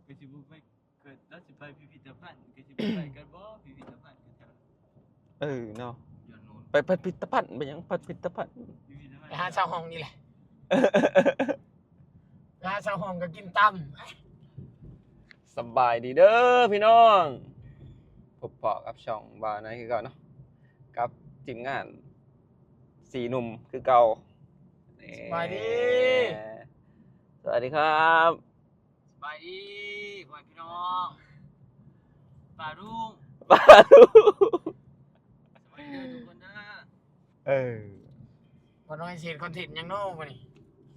ກໍຊິບໍ່ໄປ ກໍລາວຊິໄປພິພິທະພັນ ກໍຊິໄປກັນບໍ່ ພິພິທະພັນກໍຈະ ເອີເນາະ ຢ້ານໂນນ ໄປພິພິທະພັນ ໄປຫຍັງພິພິທະພັນ ພິພິທະພັນ ໄປຫາຊາວຫ້ອງນີ້ແຫຼະ ໄປຫາຊາວຫ້ອງກໍກິນຕຳ. ສະບາຍດີເດີພີ່ນ້ອງ ພົບພໍ້ກັບຊ່ອງບ່າວນາຍຄືເກົ່າເນາະ ກັບທີມງານສີ່ໜຸ່ມຄືເກົ່າ. ສະບາຍດີ ສະຫວັດດີຄັບ ສະບາຍດີພໍ່ແມ່ພີ່ນ້ອງ ປ້າລຸງ ປ້າລຸງ ສະບາຍດີເດີທຸກຄົນເດີ. ເອີ ບໍ່ນ້ອຍຊິເຮັດຄອນເທັນຫຍັງເນາະມື້ນີ້?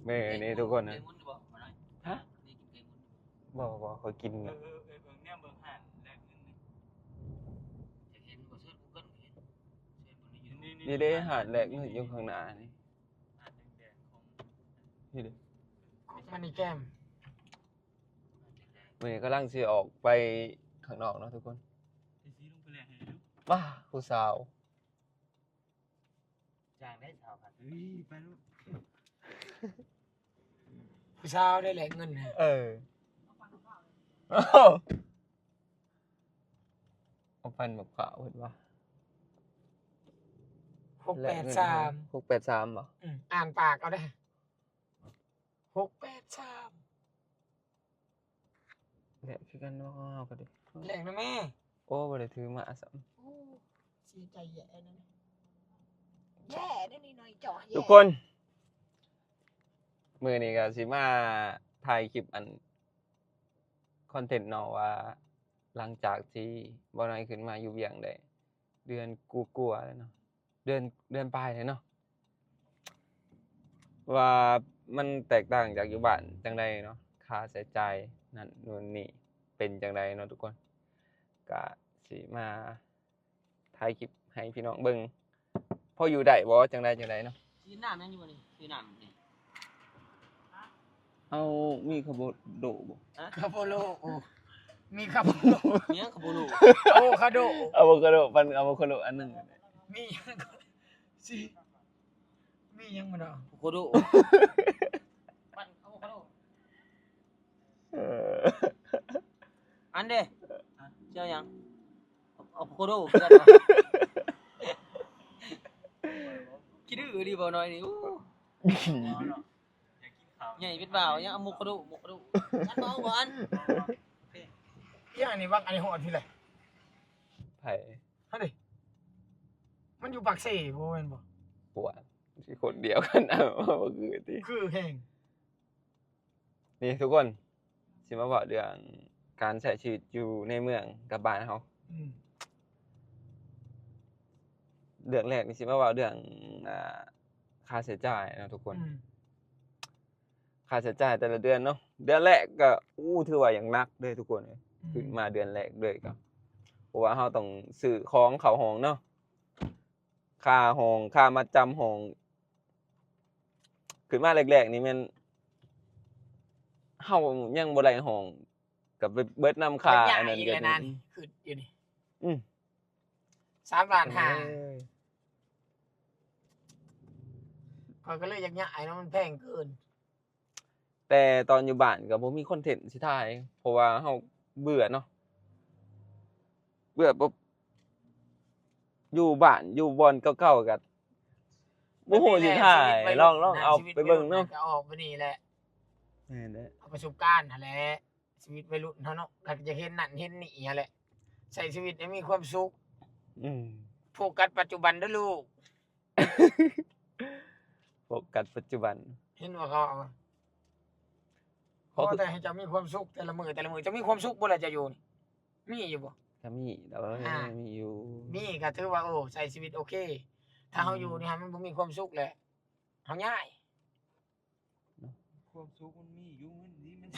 ແມ່ນເດ້ທຸກຄົນນະ. ໄກ່ໝຸນຢູ່ບໍ່? ບໍ່ນ້ອຍ ຮະ? ໄດ້ກິນໄກ່ໝຸນຢູ່ບໍ່? ບໍ່ ບໍ່ ຂ້ອຍກິນ ເອີ ເອີ ເອີ ເບິ່ງແນວເບິ່ງຮ້ານແລກເງິນນີ້ ຢາກເຫັນບໍ່? ເສີດກູເກີ້ກໍເຫັນ ເສີດເບິ່ງໃນຢູທູບ ນີ້ເດ້ ຮ້ານແລກເງິນຢູ່ຂ້າງໜ້ານີ້ ຮ້ານແດງໆຂອງ ນີ້ເດ້ ມັນນີ້ແກ້ມ. ມື້ນີ້ກຳລັງຊິອອກໄປຂ້າງນອກເນາະທຸກຄົນ. ໄປຊີ້ລົງໄປແລກໃຫ້ດູ ປ້າ ຜູ້ສາວ ຈ້າງໄດ້ຊາວພັນ ເອີຍ ໄປໂລດ. ຜູ້ສາວໄດ້ແລກເງິນໃຫ້ ເອີ ເອົາພັນໝາກພ້າວເພິ່ນວ່າ ຫົກແປດສາມ ຫົກແປດສາມບໍ່? ອືມ ອ່ານປາກເອົາເດ້ ຫົກແປດສາມ. ແລກຄືກັນເນາະ ເຮົາກໍໄດ້ ແລກນະແມ່. ໂອ້ ບໍ່ໄດ້ຖືມາຊ້ຳ. ໂອ້ ເສຍໃຈແຍ່ນະ ແຍ່ເດ້ນີ້ນ້ອຍຈໍ້ ແຍ່. ທຸກຄົນ ມື້ນີ້ກໍຊິມາຖ່າຍຄລິບອັນ ຄອນເທັນເນາະ ວ່າຫຼັງຈາກທີ່ບ່າວນ້ອຍຂຶ້ນມາຢູ່ວຽງໄດ້ເດືອນກວ່າໆແລ້ວເນາະ ເດືອນ ເດືອນປາຍແລ້ວເນາະ ວ່າມັນແຕກຕ່າງຈາກຢູ່ບ້ານຈັ່ງໃດເນາະ ຄ່າໃຊ້ຈ່າຍນັ້ນໂນ່ນນີ້ເປັນຈັ່ງໃດເນາະທຸກຄົນ. ກະຊິມາຖ່າຍຄລິບໃຫ້ພີ່ນ້ອງເບິ່ງ ພໍຢູ່ໄດ້ບໍ່ ຈັ່ງໃດຈັ່ງໃດເນາະ. ຊື້ນ້ຳຫຍັງຢູ່ບໍ່ນີ້? ຊື້ນ້ຳນີ້ ເຮົາມີຄາໂບໂດະບໍ່? ຮະ? ຄາໂບໂລ ໂອ້ ມີຄາໂບໂລ ມີຫຍັງຄາໂບໂລ? ອາໂວຄາໂດ ອາໂວຄາໂດ ປັ່ນອາໂວຄາໂດອັນໜຶ່ງ. ມີຫຍັງກໍຊິ ມີຫຍັງບໍ່ເນາະ? ອາໂວຄາໂດ ປັ່ນອາໂວຄາໂດ. ເອີ ອັນເດ ຊິເອົາຫຍັງ? ອາໂວຄາໂດຄືກັນ ຂີ້ດື້ອີ່ຫຼີບ່າວນ້ອຍນີ້. ໂອ້ ໃຫຍ່ເປັນບ່າວ ຍັງອາໂວຄາໂດ ອາໂວຄາໂດ ອັນບໍ່ເອົາບໍ່ອັນ. ອີຫຍັງນີ້ບັກ ອັນນີ້ຮອດພີ້ແຫຼະ ໃຜ? ຫັ້ນເດ ມັນຢູ່ປາກເຊບໍ່ແມ່ນບໍ່? ປວດ ຊິຄົນດຽວກັນ ເອົາ ບໍ່ຄືຕິ ຄືແຮງ. ນີ້ທຸກຄົນ ຊິມາເວົ້າເລື່ອງການໃຊ້ຊີວິດຢູ່ໃນເມືອງກັບບ້ານເຮົາ. ອືມ ເລື່ອງແລກນີ້ຊິມາເວົ້າເລື່ອງ ອ່າ ຄ່າໃຊ້ຈ່າຍເນາະທຸກຄົນ. ອືມ ຄ່າໃຊ້ຈ່າຍແຕ່ລະເດືອນເນາະ ເດືອນແລກກໍ ໂອ້ ຖືວ່າຍັງໜັກເດ້ທຸກຄົນເອີຍ. ອືມ ຂຶ້ນມາເດືອນແລກເລີຍກໍ ເພາະວ່າເຮົາຕ້ອງຊື້ຂອງເຂົ້າຫ້ອງເນາະ ຄ່າຫ້ອງ ຄ່າມັດຈຳຫ້ອງ. ຂຶ້ນມາແລກໆນີ້ແມ່ນເຮົາຍັງບໍ່ໄດ້ຫ້ອງ ກໍໄປເບິດນຳຄ່າອັນນັ້ນ ກໍຄືຢູ່ນີ້ ອືມ ສາມລ້ານຫ້າ. ໂອ້ຍ ຂ້ອຍກໍເລີຍຢາກຍ້າຍເນາະ ມັນແພງເກີນ. ແຕ່ຕອນຢູ່ບ້ານກໍບໍ່ມີຄອນເທັນຊິຖ່າຍ ເພາະວ່າເຮົາເບື່ອເນາະ ເບື່ອແບບຢູ່ບ້ານຢູ່ບ່ອນເກົ່າໆ ກໍບໍ່ຮູ້ຊິຖ່າຍ. ລອງ ລອງເອົາໄປເບິ່ງເນາະ ຊີວິດໄວລຸ້ນນະ ກໍອອກມານີ້ແຫຼະ. ແມ່ນແຫຼະ ເອົາປະສົບການຫັ້ນແຫຼະ ຊີວິດໄວລຸ້ນເຮົາເນາະ ກໍຢາກເຫັນນັ້ນເຫັນນີ້ຫັ້ນແຫຼະ ໃຊ້ຊີວິດໃຫ້ມີຄວາມສຸກ. ອືມ ໂຟກັສປັດຈຸບັນເດີລູກ. ໂຟກັສປັດຈຸບັນ ເຫັນບໍ່ເຂົາເອົາ ຂໍແຕ່ໃຫ້ເຈົ້າມີຄວາມສຸກແຕ່ລະມື້ແຕ່ລະມື້. ເຈົ້າມີຄວາມສຸກບໍ່ລະ ເຈົ້າຢູ່ນີ້ ມີຢູ່ບໍ່? ກໍມີແຫຼະ ມີຢູ່ ມີກໍຖືວ່າ ໂອ້ ໃຊ້ຊີວິດໂອເຄ. ຖ້າເຮົາຢູ່ນີ້ ອືມ ໃຫ້ມັນບໍ່ມີຄວາມສຸກແຫຼະ ເຮົາຍ້າຍ. ຄວາມສຸກມັນມີຢູ່ ເງິນນີ້ມັນ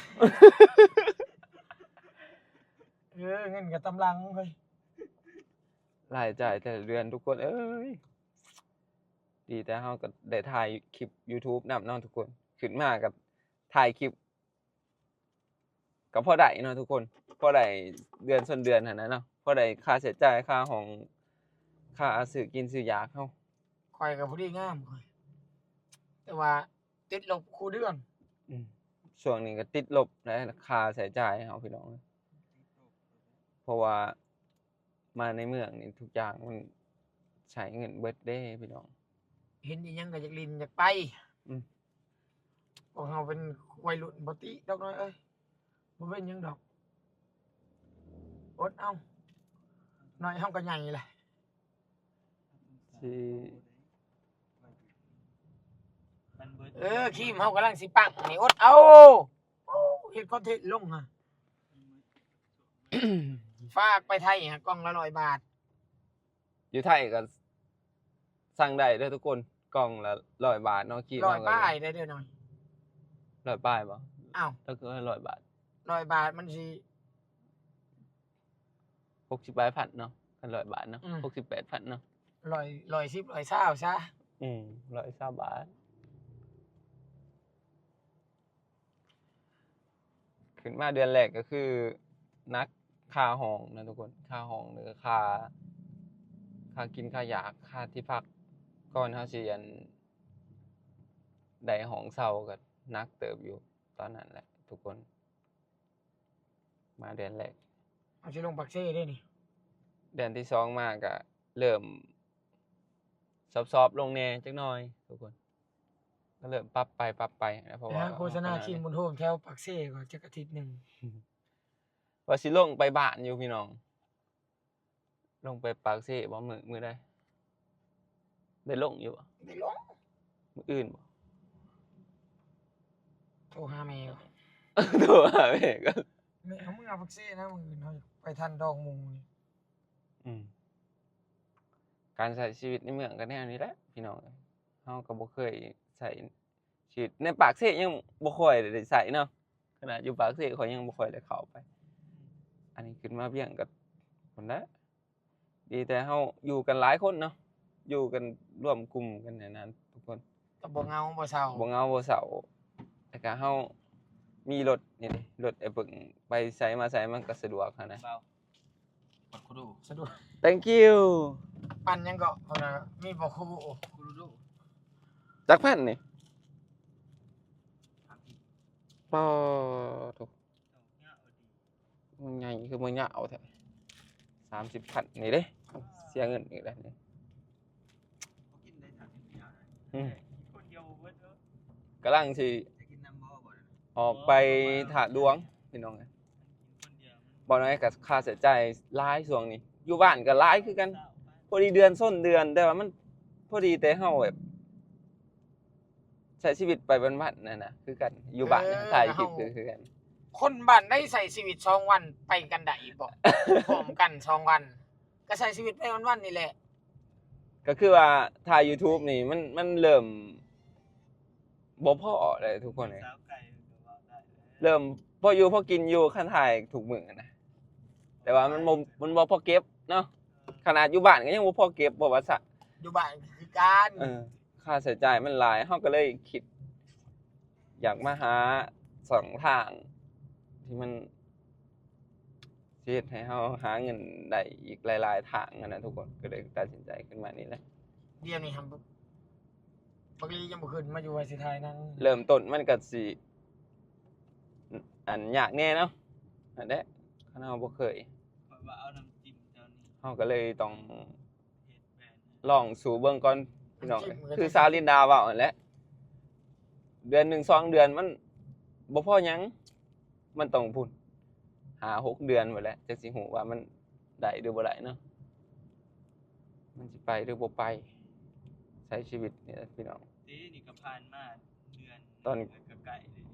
ເອີ ເງິນກໍຕາມຫຼັງເຮີ້ຍ ລາຍຈ່າຍແຕ່ລະເດືອນທຸກຄົນເອີຍ. ດີແຕ່ເຮົາກໍໄດ້ຖ່າຍຄລິບຢູທູບນຳເນາະທຸກຄົນ ຂຶ້ນມາກໍຖ່າຍຄລິບ ກໍພໍໄດ້ເນາະທຸກຄົນ ພໍໄດ້ເດືອນຊົນເດືອນຫັ້ນນະເນາະ ພໍໄດ້ຄ່າໃຊ້ຈ່າຍ ຄ່າຫ້ອງ ຄ່າຊື້ກິນຊື້ຢາກເຮົາ. ຂ້ອຍກໍພໍດີງາມຂ້ອຍ ແຕ່ວ່າ ຕິດລົບຄູ່ເດືອນ. ອືມ ຊ່ວງນີ້ກໍຕິດລົບແຫຼະ ຄ່າໃຊ້ຈ່າຍເຮົາພີ່ນ້ອງ ເພາະວ່າມາໃນເມືອງນີ້ທຸກຢ່າງມັນໃຊ້ເງິນເບິດເດ້ພີ່ນ້ອງ. ເຫັນອີ່ຫຍັງກໍຢາກຫຼິ້ນຢາກໄປ. ອືມ ພວກເຮົາເປັນວັຍລຸ້ນ ບໍ່ຕິດອກນ້ອຍເອີຍ ບໍ່ເປັນຫຍັງດອກ ອົດເອົາ ນ້ອຍເຮົາກໍໃຫຍ່ແຫຼະ. ຊິ ເອີ ຄຣີມເຮົາກຳລັງຊິປັງນີ້ ອົດເອົາ. ໂອ້ ເຮັດຄອນເທັນລົງຫະ ຝາກໄປໄທຫະ ກ່ອງລະຮ້ອຍບາດ. ຢູ່ໄທກໍສັ່ງໄດ້ເດີທຸກຄົນ ກ່ອງລະຮ້ອຍບາດເນາະ ຄຣີມ ຮ້ອຍປາຍໄດ້ເດີນ້ອຍ. ຮ້ອຍປາຍບໍ່? ອ້າວ ກໍຄືຮ້ອຍບາດ ຮ້ອຍບາດມັນຊິ ຫົກສິບປາຍພັນເນາະ ຄັນຮ້ອຍບາດເນາະ. ອືມ ຫົກສິບແປດພັນເນາະ ຮ້ອຍ ຮ້ອຍສິບ ຮ້ອຍຊາວຊະ. ອືມ ຮ້ອຍຊາວບາດ. ຂຶ້ນມາເດືອນແລກກໍຄືໜັກຄ່າຫ້ອງນະທຸກຄົນ ຄ່າຫ້ອງ ຫຼື ຄ່າ ຄ່າກິນ ຄ່າຢາກ ຄ່າທີ່ພັກ. ກ່ອນເຮົາຊິ ອັນ ໄດ້ຫ້ອງເຊົ່າກໍໜັກເຕີບຢູ່ຕອນນັ້ນແຫຼະທຸກຄົນ. ມາເດືອນແລກ ເຮົາຊິລົງປາກເຊເດ້ນີ້. ເດືອນທີສອງມາກໍເລີ່ມຊອບໆລົງແດ່ຈັກໜ່ອຍທຸກຄົນ ກໍເລີ່ມປັບໄປປັບໄປນະ ເພາະວ່າ ໂຄສະນາຄຣີມບຸນໂຮມແຖວປາກເຊກໍຈັກອາທິດໜຶ່ງ ວ່າຊິລົງໄປບ້ານຢູ່ພີ່ນ້ອງ. ລົງໄປປາກເຊບໍ່? ມື້ ມື້ໃດ? ໄດ້ລົງຢູ່ບໍ່? ໄດ້ລົງ. ມື້ອື່ນບໍ່? ໂທຫາແມ່ກ່ອນ ໂທຫາແມ່ກ່ອນ. ແມ່ເຮົາເມືອປາກເຊນະ ມື້ອື່ນເຮົາໄປທັນດອກໝູ່ນີ້. ອືມ ການໃຊ້ຊີວິດໃນເມືອງກໍແນວນີ້ແຫຼະພີ່ນ້ອງເອີຍ ເຮົາກໍບໍ່ເຄີຍໃຊ້ ຊີວິດໃນປາກເຊຍັງບໍ່ຄ່ອຍໄດ້ໃຊ້ເນາະ ຂະໜາດຢູ່ປາກເຊຂ້ອຍຍັງບໍ່ຄ່ອຍໄດ້ເຂົ້າໄປ. ອັນນີ້ຂຶ້ນມາວຽງກໍພຸ້ນແຫຼະ ດີແຕ່ເຮົາຢູ່ກັນຫຼາຍຄົນເນາະ ຢູ່ກັນລວມກຸ່ມກັນແນວນັ້ນທຸກຄົນ ກໍບໍ່ເຫງົາບໍ່ເສົ້າ ບໍ່ເຫງົາບໍ່ເສົ້າ. ແລ້ວກໍເຮົາມີລົດນີ້ເດ້ ລົດໄອ້ເບິ່ງ ໄປໃສມາໃສມັນກໍສະດວກຫັ້ນນະ. ເບົາ ບັກຄູດູ ສະດວກ Thank you. ປັ່ນຫຍັງເກາະ ເພິ່ນວ່າມີບໍ່ຄູ ຄູດູ ຈັກພັນນີ້? ປາໂທ ມັນໃຫຍ່ຄືບໍ່ຍາວແທ້ ສາມສິບພັນນີ້ເດ້. ເສຍເງິນອີກແລ້ວນີ້ ອືມ ກຳລັງຊິ ອອກໄປທາດຫຼວງພີ່ນ້ອງເອີຍ. ບໍ່ໜ້ອຍກໍຄ່າໃຊ້ຈ່າຍຫຼາຍຊ່ວງນີ້ ຢູ່ບ້ານກໍຫຼາຍຄືກັນ ພໍດີເດືອນຊົນເດືອນ ແຕ່ວ່າມັນພໍດີແຕ່ເຮົາແບບໃຊ້ຊີວິດໄປວັນໆນັ້ນນະ ຄືກັນ ຢູ່ບ້ານ ເອີ ຖ່າຍຄລິບ ເຮົາ ຄື ຄືກັນ. ຄົນບ້ານໃດໃຊ້ຊີວິດສອງວັນໄປກັນໄດ້ບໍ່ ພ້ອມກັນສອງວັນ ກໍໃຊ້ຊີວິດໄປວັນໆນີ້ແຫຼະ. ກໍຄືວ່າຖ່າຍ YouTube ນີ້ ມັນ ມັນເລີ່ມບໍ່ພໍແລ້ວທຸກຄົນເອີຍ ສາວໄກ່ກໍເວົ້າໄດ້ແລ້ວ ເລີ່ມພໍຢູ່ພໍກິນຢູ່ ຄັນຖ່າຍທຸກມື້ນະ ແຕ່ວ່າມັນບໍ່ ມັນບໍ່ພໍເກັບເນາະ ຂະໜາດຢູ່ບ້ານກໍຍັງບໍ່ພໍເກັບ ບໍ່ວ່າຊະ ຢູ່ບ້ານກໍຄືກັນ ເອີ ຄ່າໃຊ້ຈ່າຍມັນຫຼາຍ ເຮົາກໍເລີຍຄິດ ຢາກມາຫາຊ່ອງທາງທີ່ມັນ ຊິເຮັດໃຫ້ເຮົາຫາເງິນໄດ້ອີກຫຼາຍໆທາງຫັ້ນນະທຸກຄົນ ກໍເລີຍຕັດສິນໃຈຂຶ້ນມານີ້ແຫຼະ. ດຽວນີ້ຫຳ ບັກລີຍັງບໍ່ຂຶ້ນມາຢູ່ວ່າຊິຖ່າຍໜັງ ເລີ່ມຕົ້ນມັນກໍຊິ ອັນ ຍາກແດ່ເນາະ ນັ້ນແຫຼະ ຄັນເຮົາບໍ່ເຄີຍ ຂ້ອຍວ່າເອົານ້ຳຈິ້ມເຈົ້ານີ້ ເຮົາກໍເລີຍຕ້ອງ ລອງສູ້ເບິ່ງກ່ອນພີ່ນ້ອງເອີຍ ຄືຊາວລິນດາເວົ້າຫັ້ນແຫຼະ ເດືອນໜຶ່ງສອງເດືອນມັນບໍ່ພໍຫຍັງ ມັນຕ້ອງພຸ້ນ ຫ້າຫົກເດືອນພຸ້ນແຫຼະ ຈັ່ງຊິຮູ້ວ່າມັນໄດ້ຫຼືບໍ່ໄດ້ເນາະ ມັນຊິໄປຫຼືບໍ່ໄປ ໃຊ້ຊີວິດນີ້ແຫຼະພີ່ນ້ອງ. ເດ້ ນີ້ກໍຜ່ານມາເດືອນ ຕອນ ແລ້ວກໍໃກ້ເລີຍ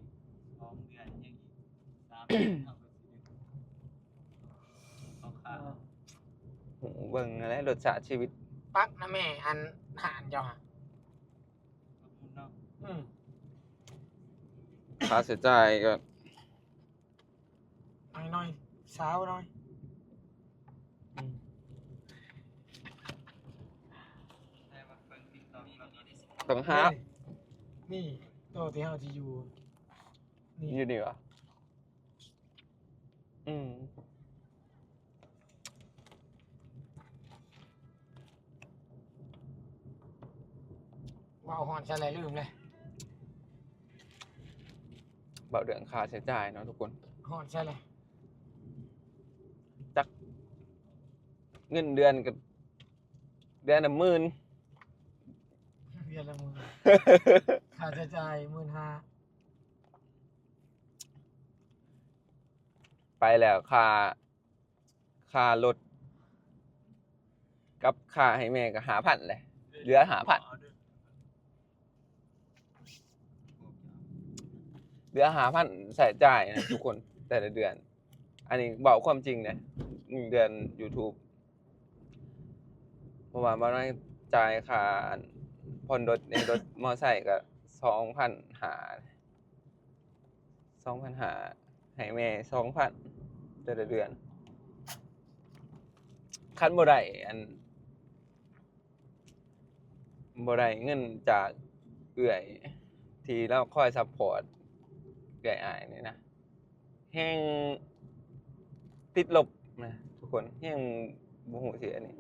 ສອງເດືອນ ຍັງອີກສາມເດືອນ ເຮົາກໍຊິໄດ້ ເອົາຂ້າວ ເບິ່ງຫັ້ນແຫຼະ ລົດຊາດຊີວິດ. ປັກນະແມ່ ອັນ ຫານເຈົ້າຫະ ປັກໝຸດເນາະ ອືມ ຄ່າໃຊ້ຈ່າຍກໍ ໜ້ອຍໆ ສາວໜ້ອຍ ອືມ ຕ້ອງຫາ ນີ້ ໂຕະທີ່ເຮົາຊິຢູ່ ນີ້ ຢູ່ນີ້ຫວາ? ອືມ ເວົ້າຮອດຊັ້ນແຫຼະ ລືມເລີຍ. ເວົ້າເລື່ອງຄ່າໃຊ້ຈ່າຍເນາະທຸກຄົນ. ຮອດໃສລະ? ຈັກ ເງິນເດືອນກໍເດືອນລະໝື່ນ. ເດືອນລະໝື່ນ. ຄ່າໃຊ້ຈ່າຍໝື່ນຫ້າ. ໄປແລ້ວ ຄ່າ ຄ່າລົດກັບຄ່າໃຫ້ແມ່ກໍຫ້າພັນແຫຼະ ເຫຼືອຫ້າພັນ ເຫຼືອຫ້າພັນໃຊ້ຈ່າຍນະທຸກຄົນ ແຕ່ລະເດືອນ. ອັນນີ້ເວົ້າຄວາມຈິງເດ້ ໜຶ່ງເດືອນ YouTube ເພາະວ່າບໍ່ໄດ້ຈ່າຍຄ່າຜ່ອນລົດເດ້ ລົດມໍໄຊກໍສອງພັນຫ້າ ສອງພັນຫ້າ ໃຫ້ແມ່ສອງພັນແຕ່ລະເດືອນ. ຄັນບໍ່ໄດ້ອັນ ບໍ່ໄດ້ເງິນຈາກເອື້ອຍທີ່ລາວຄອຍຊັບພອດເອື້ອຍອ້າຍນີ້ນະ ແຮ່ງຕິດລົບນະທຸກຄົນ ແຮ່ງບໍ່ຮູ້ຊິອັນນີ້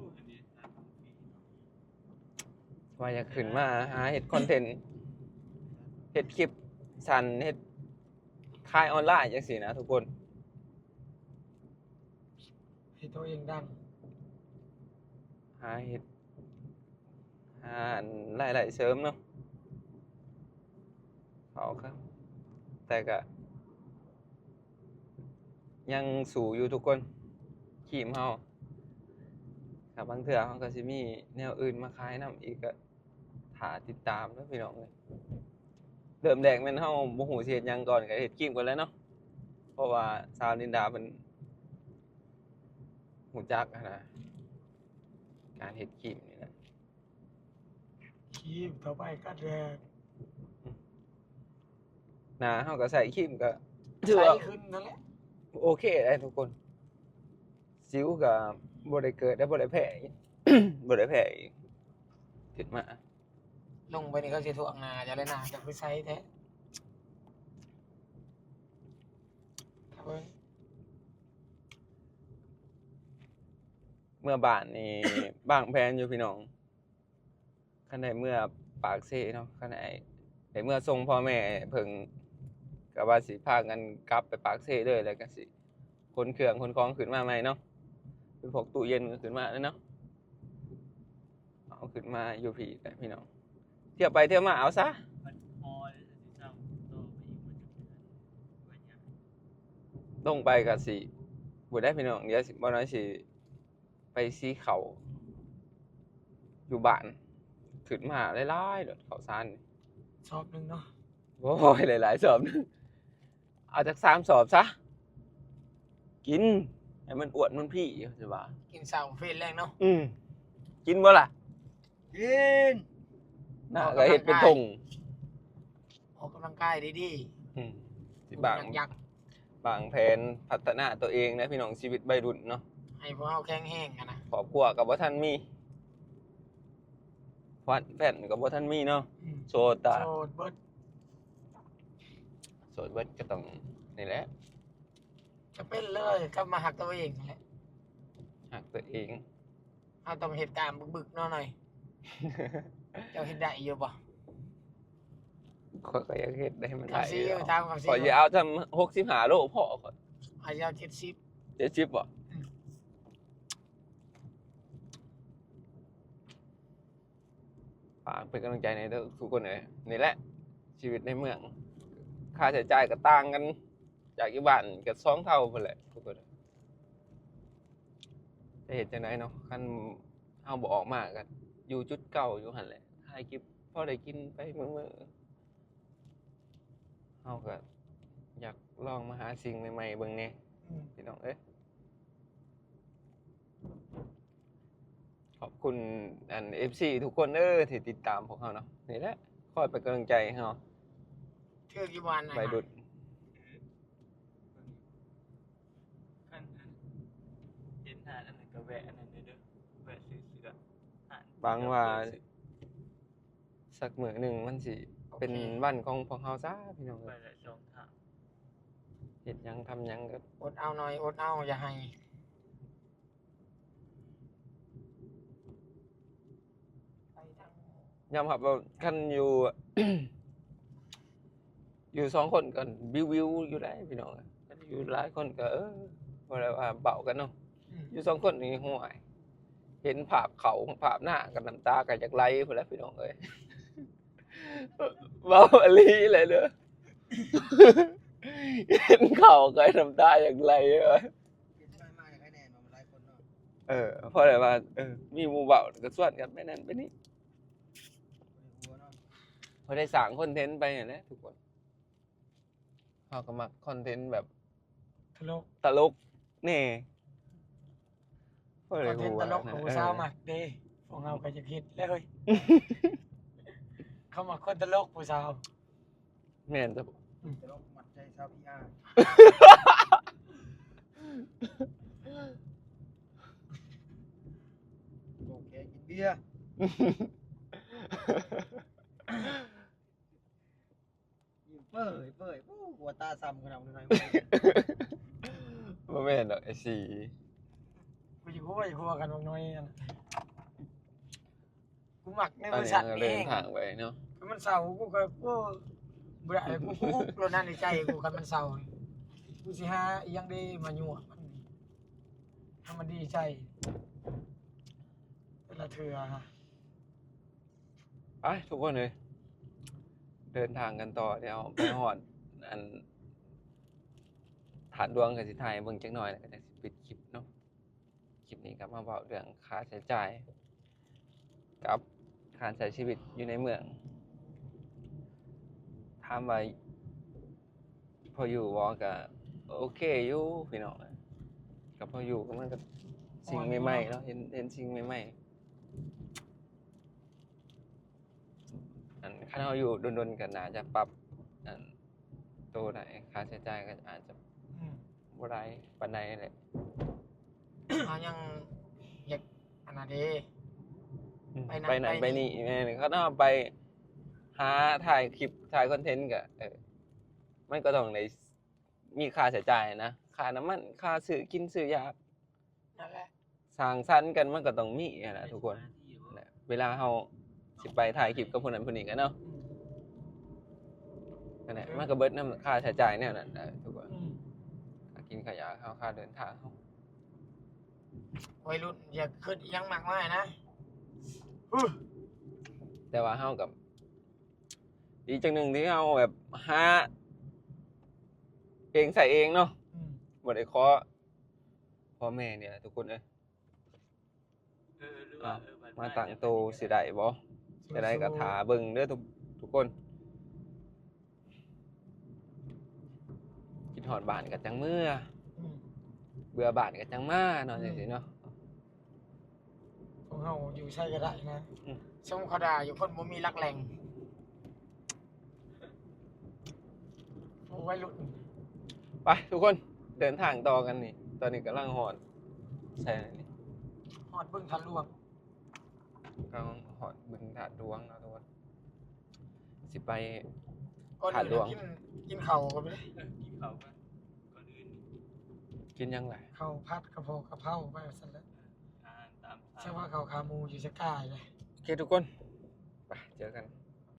ວ່າຢາກຂຶ້ນມາຫາເຮັດຄອນເທັນ ເຮັດຄລິບສັ້ນ ເຮັດຂາຍອອນລາຍຈັ່ງຊີ້ນະທຸກຄົນ. ເຮັດໂຕເອງດັງ ຫາເຮັດ ຫາອັນລາຍໄດ້ເສີມເນາະ ເຂົາກໍ ແຕ່ກໍຍັງສູ້ຢູ່ທຸກຄົນ ຄຣີມເຮົາ ຖ້າບາງເທື່ອເຮົາກໍຊິມີແນວອື່ນມາຂາຍນຳອີກ ກໍຖ້າຕິດຕາມເດີພີ່ນ້ອງເອີຍ. ເລີ່ມແລກແມ່ນເຮົາບໍ່ຮູ້ຊິເຮັດຫຍັງກ່ອນ ກໍເຮັດຄຣີມກ່ອນແຫຼະເນາະ ເພາະວ່າສາວລິນດາເພິ່ນຮູ້ຈັກຫັ້ນນະ ການເຮັດຄຣີມນີ້ນະ. ຄຣີມຕໍ່ໄປກັນແດດ ໜ້າເຮົາກໍໃຊ້ຄຣີມກໍຖືວ່າ ໃສຂຶ້ນນັ້ນແຫຼະ ໂອເຄໄດ໋ທຸກຄົນ. ສິວກໍບໍ່ໄດ້ເກີດ ແລະ ບໍ່ໄດ້ແພ້ ບໍ່ໄດ້ແພ້ອີກ ຂຶ້ນມາ. ລົງໄປນີ້ເຂົາຊິຖ່ວງໜ້າເຈົ້າແຫຼະ ໜ້າເຈົ້າຄືໃສແທ້. ຖ້າເບິ່ງ ເມືອບ້ານນີ້ ວາງແຜນຢູ່ພີ່ນ້ອງ ຄັນໄດ້ເມືອປາກເຊເນາະ ຄັນໄດ້ ໄດ້ເມືອສົ່ງພໍ່ແມ່ເພິ່ນ ກໍວ່າຊິພາກັນກັບໄປປາກເຊເລີຍ ແລ້ວກໍຊິຂົນເຄື່ອງຂົນຂອງຂຶ້ນມາໃໝ່ເນາະ ເປັນພວກຕູ້ເຢັນກໍຂຶ້ນມາແລ້ວເນາະ. ເອົາຂຶ້ນມາຢູ່ພີ້ແຫຼະພີ່ນ້ອງ ທ່ຽວໄປທ່ຽວມາເອົາຊະ ມັນພໍແລ້ວຊິເຊົ່າຕໍ່ໄປອີກ ມັນຈະເດືອນ ວ່າຫຍັງ ລົງໄປກໍຊິ ບໍ່ໄດ້ພີ່ນ້ອງ ດຽວຊິ ບໍ່ໜ້ອຍຊິໄປສີເຂົ້າຢູ່ບ້ານ ຂຶ້ນມາຫຼາຍໆໂລດເຂົ້າສານນີ້ ຊອບໜຶ່ງເນາະ ໂອ້ຍ ຫຼາຍໆຊອບໜຶ່ງ. ເອົາຈັກສາມສອບຊະ ກິນໃຫ້ມັນອ້ວນມັນພີ້ ຊິວ່າ ກິນເຊົ້າເຟນແລງເນາະ. ອືມ ກິນບໍ່ລະ? ກິນ ໜ້າກໍເຮັດເປັນຖົງ ອອກກຳລັງກາຍດີໆ. ອືມ ຊິວາງ ວາງແຜນພັດທະນາຕົວເອງນະພີ່ນ້ອງ ຊີວິດໄວລຸ້ນເນາະ ໃຫ້ພວກເຮົາແຂງແຮງຫັ້ນນະ. ຄອບຄົວກໍບໍ່ທັນມີ ແຟນ ແຟນກໍບໍ່ທັນມີເນາະ. ອືມ ໂສດຕາ ໂສດເບິດ ໂສດເບິດກໍຕ້ອງນີ້ແຫຼະ ຈະເປັນເລີຍ ກັບມາຮັກຕົວເອງຫັ້ນແຫຼະ ຮັກຕົວເອງ. ເຮົາຕ້ອງເຮັດຕາມບຶກໆເນາະໜ້ອຍ ເຈົ້າເຮັດໄດ້ຢູ່ບໍ່? ຂ້ອຍກໍຢາກເຮັດໃຫ້ມັນໄດ້ຢູ່ດອກ ຂ້ອຍຊິເອົາຊ່ຳຫົກສິບຫ້າໂລພໍ ຂ້ອຍຊິເອົາເຈັດສິບ ເຈັດສິບບໍ່? ອືມ ຝາກເປັນກຳລັງໃຈໃຫ້ເດີທຸກຄົນເອີຍ. ນີ້ແຫຼະຊີວິດໃນເມືອງ ຄ່າໃຊ້ຈ່າຍກໍຕ່າງກັນຈາກຢູ່ບ້ານກໍສອງເທົ່າພຸ້ນແຫຼະທຸກຄົນ. ຈະເຮັດຈັ່ງໃດເນາະ ຄັນເຮົາບໍ່ອອກມາກໍຢູ່ຈຸດເກົ່າຢູ່ຫັ້ນແຫຼະ ຖ່າຍຄລິບພໍໄດ້ກິນໄປມື້ໆ. ເຮົາກໍຢາກລອງມາຫາສິ່ງໃໝ່ໆເບິ່ງແດ່ ອືມ ພີ່ນ້ອງເອີຍ. ຂອບຄຸນອັນ ເອັຟຊີ ທຸກຄົນເດີທີ່ຕິດຕາມພວກເຮົາເນາະ. ນີ້ແຫຼະ ຄອຍເປັນກຳລັງໃຈໃຫ້ເຮົາ ຖືກຢູ່ບ້ານນະ ໄວລຸ້ນ. ຄັນເຫັນຮ້ານອັນນັ້ນກໍແວະອັນນັ້ນເດີ ແວະຊື້ເສື້ອ ຮ້ານ ຫວັງວ່າ ສັກມື້ໜຶ່ງມັນຊິເປັນ ໂອເຄ ວັນຂອງພວກເຮົາຊະ ພີ່ນ້ອງເອີຍ. ໄປຫຼາຍຊ່ອງທາງ ເຮັດຫຍັງທຳຫຍັງກໍ ອົດເອົາໜ້ອຍ ອົດເອົາ ຢ່າໄຫ້ ໄປທາງ ຍອມຮັບວ່າຄັນຢູ່ ຢູ່ສອງຄົນກໍວິວໆຢູ່ໄດ໋ພີ່ນ້ອງ. ຄັນຢູ່ຫຼາຍຄົນກໍ ເອີ ບໍ່ໄດ້ວ່າເວົ້າກັນເນາະ. ອືມ ຢູ່ສອງຄົນນີ້ ໂອ້ຍ ເຫັນພາບເຂົ້າພາບນາກໍນ້ຳຕາກໍຢາກໄຫຼພຸ້ນແຫຼະພີ່ນ້ອງເອີຍ. ເວົ້າອີ່ຫຼີແຫຼະເດີ ເຫັນເຂົ້າກໍນ້ຳຕາຢາກໄຫຼວ່າ. ເອີ ພໍໄດ້ວ່າ ເອີ ມີໝູ່ເວົ້າກໍຊວນກັນໄປນັ້ນໄປນີ້ ພໍໄດ້ສ້າງຄອນເທັນໄປຫັ້ນແຫຼະທຸກຄົນ. ເຮົາກໍມັກຄອນເທັນແບບຕະຫຼົກ ຕະຫຼົກແດ່ ພໍໄດ້ຮູ້ວ່າ ຄອນເທັນຕະຫຼົກ ຜູ້ສາວມັກເດ້. ເອີ ພວກເຮົາກໍຢາກເຮັດແຫຼະເຮີ້ຍ ເຂົາມັກຄົນຕະຫຼົກຜູ້ສາວ. ແມ່ນຊະບໍ່? ອືມ ຕະຫຼົກມັດໃຈຊາວພີອາ ໂອເຄ ກິນເບຍ ຍິ້ມເປີຍໆ ໂອ້ ຫົວຕາຊ້ຳຂະໜາດນ້ອຍ. ບໍ່ແມ່ນດອກ ໄອ້ສີ ກູຊິຫົວ ຫົວກັນບັກນ້ອຍຫັ້ນ. ກູມັກໃນບໍລິສັດນີ້ແຮງ ເດີນທາງໄປເນາະ. ຄັນມັນເຊົາ ກູກໍ ໂອ້ ບໍ່ໄດ້ ກູ ກູອຸກໂລດນະໃນໃຈກູ. ຄັນມັນເຊົາ ກູຊິຫາອີ່ຫຍັງເດມາຍົວະມັນ ໃຫ້ມັນດີໃຈແຕ່ລະເທື່ອ. ໄປທຸກຄົນເອີຍ ເດີນທາງກັນຕໍ່ ດຽວໄປຮອດອັນທາດຫຼວງ ກໍຊິຖ່າຍໃຫ້ເບິ່ງຈັກໜ້ອຍ ແລ້ວກໍຈັ່ງຊິປິດຄລິບເນາະ. ຄລິບນີ້ກໍມາເວົ້າເລື່ອງຄ່າໃຊ້ຈ່າຍກັບການໃຊ້ຊີວິດຢູ່ໃນເມືອງ. ຖາມວ່າພໍຢູ່ບໍ່? ກໍໂອເຄຢູ່ພີ່ນ້ອງ ກໍພໍຢູ່. ມັນກໍສິ່ງໃໝ່ໆເນາະ ເຫັນ ເຫັນສິ່ງໃໝ່ໆ. ອັນ ຄັນເຮົາຢູ່ດົນໆ ກໍໜ້າຈະປັບ ອັນ ໂຕໄດ້ ຄ່າໃຊ້ຈ່າຍກໍອາດຈະ ອືມ ບໍ່ຫຼາຍປານໃດແຫຼະ. ເຮົາຍັງຢາກອັນນັ້ນເດ້ ອືມ ໄປນັ້ນ ໄປນັ້ນ ໄປນີ້ ໄປນີ້ ແມ່ນ. ຄັນເຮົາໄປຫາຖ່າຍຄລິບ ຖ່າຍຄອນເທັນ ກໍ ເອີ ມັນກໍຕ້ອງໄດ້ມີຄ່າໃຊ້ຈ່າຍນະ ຄ່ານ້ຳມັນ ຄ່າຊື້ກິນຊື້ຢາ ນັ້ນແຫຼະ ສ້າງສັນກັນມັນກໍຕ້ອງມີຫັ້ນແຫຼະທຸກຄົນ. ເວລາເຮົາຊິໄປຖ່າຍຄລິບກັບຜູ້ນັ້ນຜູ້ນີ້ກັນເນາະ ນັ້ນແຫຼະ ມັນກໍເບິດນຳຄ່າໃຊ້ຈ່າຍແນວນັ້ນແຫຼະທຸກຄົນ. ອືມ ຄ່າກິນຄ່າຢາເຮົາ ຄ່າເດີນທາງເຮົາ. ໄວລຸ້ນຢ່າຄິດອີ່ຫຍັງມາກມາຍນະ. ແຕ່ວ່າເຮົາກໍດີຈັ່ງໜຶ່ງທີ່ເຮົາແບບຫາເອງໃຊ້ເອງເນາະ. ອືມ ບໍ່ໄດ້ຂໍພໍ່ແມ່ນີ້ແຫຼະທຸກຄົນເອີຍ. ເອີ ຫຼືວ່າ ເອີ ມາຕັ້ງໂຕຊິໄດ້ບໍ່? ຈັ່ງໃດກໍຖ້າເບິ່ງເດີທຸກ ທຸກຄົນ. ຄິດຮອດບ້ານກໍຈັ່ງເມືອ ອືມ ເບື່ອບ້ານກໍຈັ່ງມາເນາະ ອືມ ຈັ່ງຊີ້ເນາະ. ຂອງເຮົາຢູ່ໃສກໍໄດ້ນະ ອືມ ສົມເຂົາດ່າຢູ່ ຄົນບໍ່ມີຫຼັກແຫຼ່ງ. ໂອ້ ໄວລຸ້ນ ໄປທຸກຄົນ ເດີນທາງຕໍ່ກັນນີ້. ຕອນນີ້ກຳລັງຮອດໃສນີ້? ຮອດບຶງທາດຫຼວງ ກຳລັງຮອດບຶງທາດຫຼວງເນາະທຸກຄົນ. ຊິໄປ ກ່ອນອື່ນ ທາດຫຼວງ ກິນ ກິນເຂົ້າກ່ອນໄປເລີຍ. ເອີ ກິນເຂົ້າກ່ອນ ກ່ອນອື່ນ ກິນຫຍັງລະ? ເຂົ້າຜັດ ກະເພາະ ກະເພາໄປວ່າຊັ້ນແຫຼະ. ເອີ ອາຫານຕາມສາຍ ເຊື່ອວ່າເຂົ້າຂາໝູຢູ່ສະກາຍເລີຍ. ໂອເຄທຸກຄົນ ໄປເຈີກັນ.